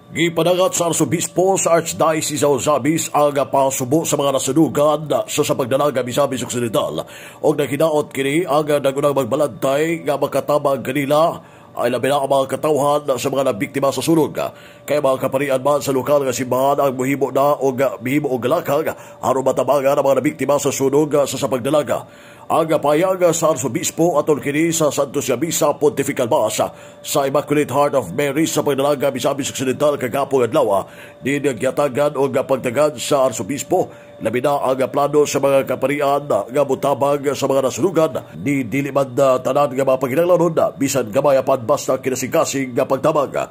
Gipadangat sa Arsobispo sa Archdiocese sa Ozamiz ang pasubo sa mga nasunugan sa Pagdalaga, Misamis Occidental og naghinaot kini ang nagunang magbalantay nga makatabang kanila ay labi na ang mga katawhan sa mga nabiktima sa sunog. Kaya mga kaparian man sa lokal nga simbahan ang muhimo na og mihimo og galakag aron matabangan ang mga nabiktima sa sunog sa Pagdalaga. Ang payag sa Arsobispo atol kini sa Santos Misa Pontifical Mass sa Immaculate Heart of Mary sa Pagdalaga, Misamis Occidental kagapong adlaw, din gyatagan og pagtagad sa Arsobispo labi na ang plano sa mga kaparian nga mutabang sa mga nasunugan ni dili man tanan nga mga panginahanglanon, bisan gamay apan basta kinasingkasing nga pagtabang.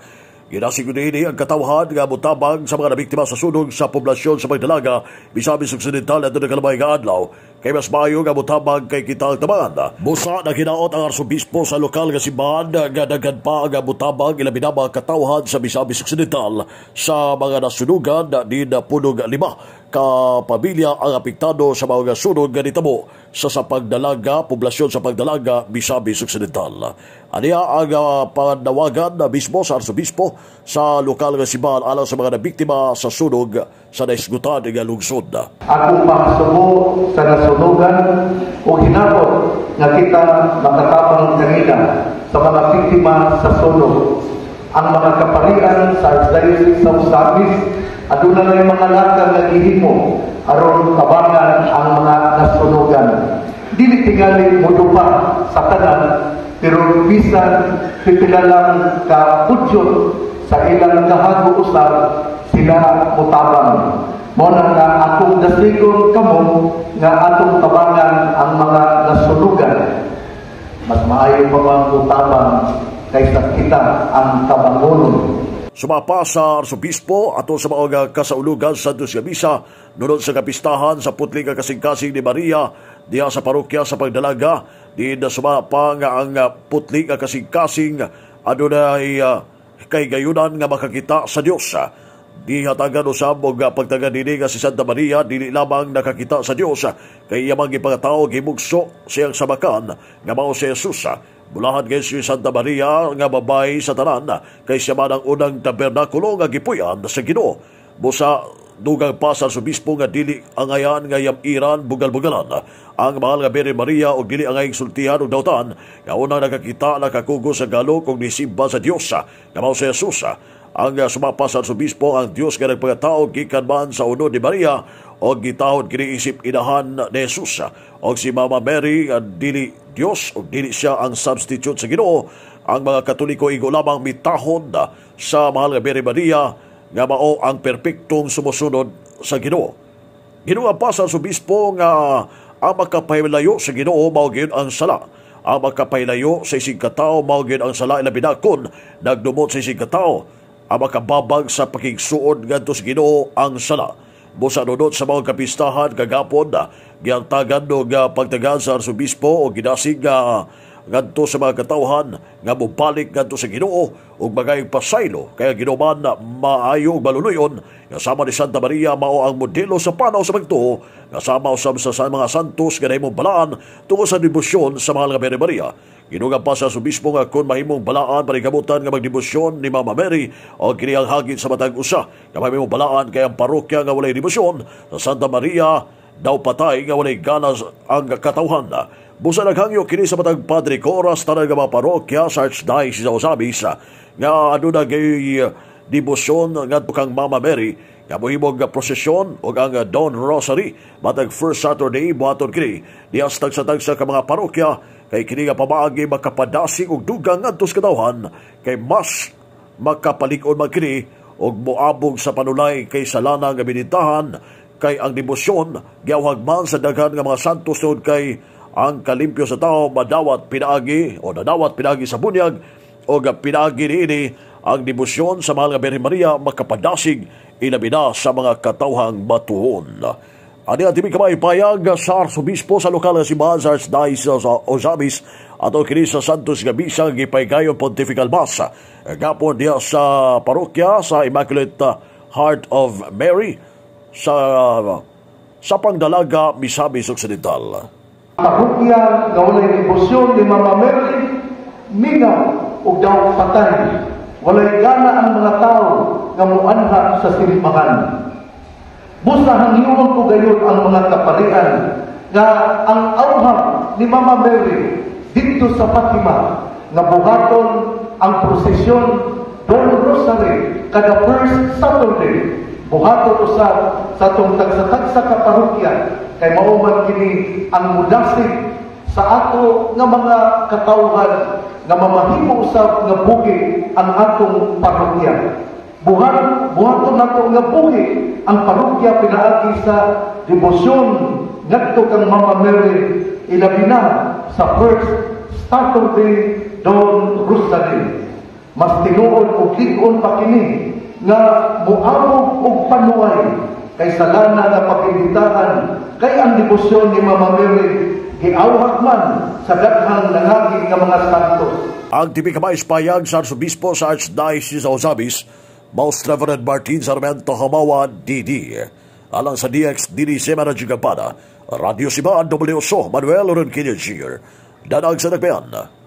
Ginasig ini ang katawhan nga mutabang sa mga nabiktima sa sunog sa poblasyon sa Pagdalaga, Misamis Occidental adto nagkalamay nga adlaw kay mas maayo nga mutabang kay kita ang tabangan. Busa naghinaot ang Arsobispo sa lokal nga simbahan nga daghan pa ang mutabang, ilabi na mga katawhan sa Misamis Occidental sa mga nasunugan din punog 5 ka pamilya ang apektado sa mga sunog nga nitamo sa Pagdalaga, poblasyon sa Pagdalaga, Misamis Occidental. Aniya ang panawagan na mismo sa Arsobispo sa lokal nga simbahan alang sa mga nabiktima sa sunog sa naisgutan nga lungsod. Akong pangsubo sa nasunugan o hinapot nga kita makatabang kanila sa mga biktima sa sunog. Ang mga kaparian sa Archdiocese sa Ozamiz aduna na yung mga lakang nga gihimo aron tabangan ang mga nasunugan. Dili tingali modupa sa tanan, pero bisan pipila lang ka pudyot sa ilang kahago usab sila mutabang. Mao na nga akong dasigon kamo nga atong tabangan ang mga nasunugan. Mas maayo pa bang mutabang kaysa kita ang tabangonon? Sumapa sa Arsobispo ato sa mga kasaulugan sa Santos nga Misa nunod sa kapistahan sa putli nga kasing-kasing ni Maria diha sa parokya sa Pagdalaga, din sumapa nga ang putli nga kasing-kasing adunay kay gayunan nga makakita sa Dios. Gihatagan usab og pagtagan dinhi nga si Santa Maria dili lamang nakakita sa Dios kay iya man gipangatawo, gimugso siyang samakan nga mao si Jesus. Bulahan kay si Santa Maria nga babae sa tanan kay siya man ang unang tabernakulo nga gipuy-an sa Ginoo. Busa dugang pa sa Arsobispo nga dili angayan nga yam-iran, bugal-bugalan ang mahal nga Birhen Maria o dili angay sultihan og dautan nga unang nakakita, nakakugos sa galok og nisimba sa Dios nga mao si Jesus. Ang sumapa sa Arsobispo, ang Dios nga nagpakatao gikan man sa unod ni Maria o gitahod kini isip inahan ni Jesus. Og si Mama Mary dili Dios o dili siya ang substitute sa Ginoo. Ang mga Katoliko igo lamang mitahod sa mahal nga Birhen Maria nga mao ang perpektong sumusunod sa Ginoo. Ginoo pa sa Arsobispo nga ang makapahilayo sa Ginoo mao gyud ang sala. Ang makapahilayo sa isig katao mao gyud ang sala, ilabi na kon nagdumot sa isig katao. Ang makababag sa pakigsuod ngadto sa Ginoo ang sala. Busa nunod sa mga kapistahan kagapon, giantagan og pagtagan sa Arsobispo o ginasig ngadto sa mga katawhan nga mobalik ngadto sa Ginoo ug magayong pasaylo kay Ginoo man maayo ug maluluyon nga sama ni Santa Maria mao ang modelo sa panaw sa pagtuo nga sama usab sa mga santos nga nahimong balaan tungod sa debosyon sa mahal nga Birhen Maria. Ginugang pa sa Arsobispo nga kung mahimong balaan paningkamutan nga magdebosyon ni Mama Mary o kini ang hagit sa matag usa nga mahimong balaan kay ang parokya nga walay debosyon sa Santa Maria daw patay nga walay ganas ang katawhan. Busa naghangyo kini sa matag Padre Coras tanan nga mga parokya sa Archdiocese sa Ozamiz nga aduna gay debosyon ngadto kang Mama Mary nga mohimog prosesyon ug ang Dawn Rosary matag first Saturday buhaton kini diha sa tagsa-tagsa ka mga parokya kay kini nga pamaagi makapadasig og dugang ngadto sa katawhan kay mas makapalig-on man kini og moabog sa panulay kay sa lana nga binintahan kay ang debosyon giawhag man sa daghan nga mga santos tungod kay ang kalimpyo sa tao madawat pinaagi o nadawat pinaagi sa bunyag o pinaagi niini ang debosyon sa mahal nga Birhen Maria makapadasig ilabi na sa mga katawhang matuon. Ani ang tibig kamay payag sa Arsobispo sa lokal nga simbahan sa Archdiocese sa Ozamiz ato kini sa Santos nga Misa gipaygayon Pontifical Mass gapon diha sa parokya sa Immaculate Heart of Mary sa Pangdalaga, Misamis Occidental. Parokya nga walay debosyon ni Mama Mary, mingaw ug daw patay. Walay gana ang mga tao. nga muanha sa simbahan. Busa hangyoon ko gayud ang mga kaparian nga ang awhag ni Mama Mary didto sa Fatima nga buhaton ang prosesyon Dawn Rosary kada first Saturday, buhaton usab sa atong tagsa-tagsa ka parokya, kay mao man kini ang mudasig sa ato nga mga katawhan nga mamahimo usab nga buhi ang atong parokya. Buhaton nato nga buhi ang parokya pinaagi sa debosyon ngadto kang Mama Mary, ilabi na sa first Saturday Dawn Rosary. Mas tinuod og lig-on pa kini nga muabog og panuay kay sa lana nga pag-imbitahan, kay ang debosyon ni Mama Mary giawhag man sa daghang nangagi nga mga santos. Ang TV Kamay payag sa Arsobispo sa Archdiocese sa Ozamiz, Most Reverend Martin Sarmiento Hamawa, DD. Alang sa DX DD Semana Gigabana, Radio Simbahan WSO, Manuel Ronquillo Jr. Danag sa Nagbayan.